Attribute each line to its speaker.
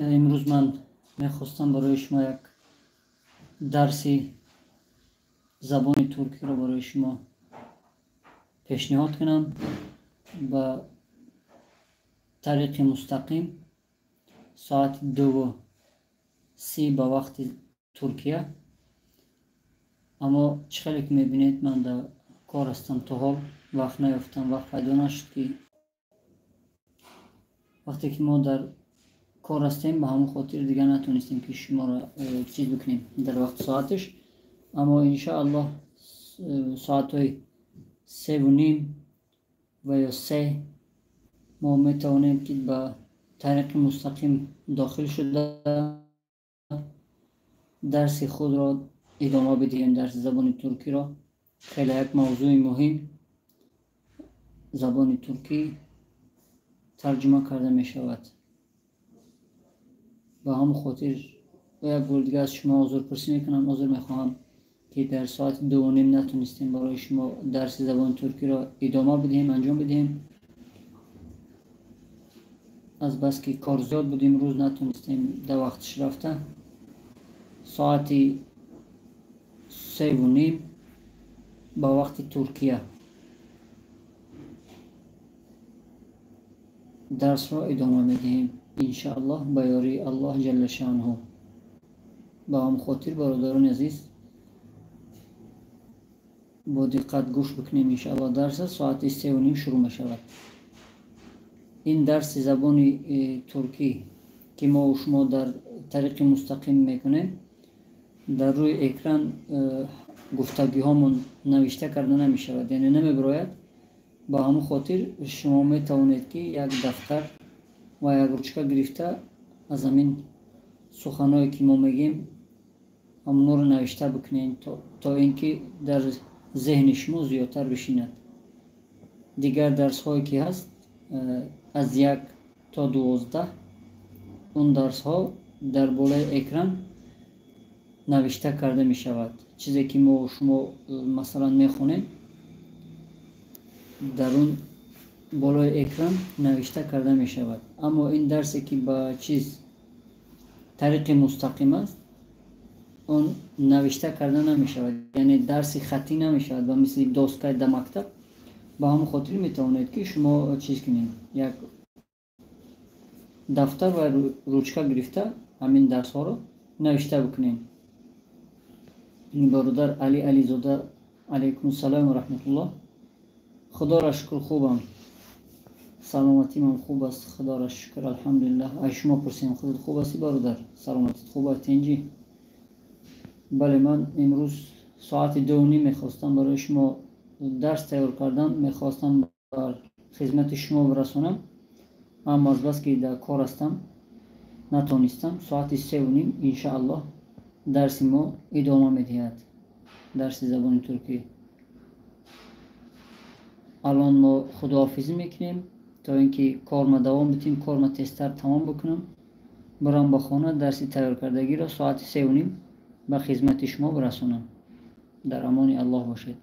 Speaker 1: Имрӯз ман мехостам барои шумо як дарси забони туркиро барои шумо пешниҳод кунам ба тариқи мустақим соати 2:30 ба вақти Туркия. Аммо чӣ хеле ки мебинед, ман дар кор ҳастам, то ҳол вақт наёфтам, вақт пайдо нашуд, ки вақте ки мо дар кор ҳастем, ба ҳамон хотир дигар натонистем, ки шуморо чиз бикунем дар вақти соаташ. Аммо иншоаллоҳ соатҳои 3:30 ва ё 3 мо метавонем, ки ба тариқи мустақим дохил шуда дарси худро идома бидиҳем, дарси забони туркиро. Хеле як мавзӯи муҳим, забони туркӣ тарҷума карда мешавад. Ба ҳамон хотир як бор дига аз шумо узрпурсӣ мекунам, узр мехоҳам, ки дар соати 2:30 натонистем барои шумо дарси забони туркиро идома бидиҳем, анҷом бидиҳем. Азбаски кор зиёд буд, имрӯз натонистем дар вақтиш рафта. Соати 3:30 ба вақти Туркия дарсро идома медиҳем, иншааллоҳ, ба ёрии Аллоҳ ҷалла шаънуҳу. Ба ҳамон хотир, бародарони азиз, бо диққат гӯш бикунем, иншааллоҳ. Дарса соати 3:30 шурӯъ мешавад. Ин дарси забони туркӣ, ки мо шумо дар тариқи мустақим мекунем, дар рӯи экран гуфтагиҳомон навишта карда намешавад, яъне намебирояд. Ба ҳамон хотир шумо метавонед, ки як дафтар ва як ручка гирифта, аз ҳамин суханҳое, ки мо мегӯем, ҳамонҳоро навишта бикунед, то ин ки дар зеҳни шумо зиёдтар бишинад. Дигар дарсҳое, ки ҳаст, аз 1 то 12, он дарсҳо дар болои экран навишта карда мешавад. Чизе ки мо шумо масалан мехонем, дар он болои экран навишта карда мешавад. Аммо ин дарсе, ки ба чиз тариқи мустақим аст, он навишта карда намешавад, яъне дарси хаттӣ намешавад, ба мисли доскаи да мактаб. Ба ҳамон хотир метавонед, ки шумо чиз кунед, як дафтар ва ручка гирифта, ҳамин дарсҳоро навишта бикунед. Бародар Али Ализода, алайкум салом ва раҳматуллоҳ. Худоро шукр, хубам, саломатимам хуб аст, худоро шукр, алҳамдулиллаҳ. Ай шумо пурсем, худат хуб ҳастӣ, бародар? Саломатит хуб аст, тинҷӣ? Бале, ман имрӯз соати 2:30 мехостам барои шумо дарс тайёр кардан, мехостам бар хизмати шумо бирасонам, аммо азбаски дар кор ҳастам, натонистам. Соати 3:30 иншааллоҳ дарси мо идома медиҳад, дарси забони туркӣ. Алон мо худоҳофизӣ мекунем, то ин ки корма давом бидиҳем, корма тезтар тамом бикунам, бирам ба хона, дарси тайёркардагиро соати 3:30 ба хизмати шумо бирасонам. Дар амони Аллоҳ бошед.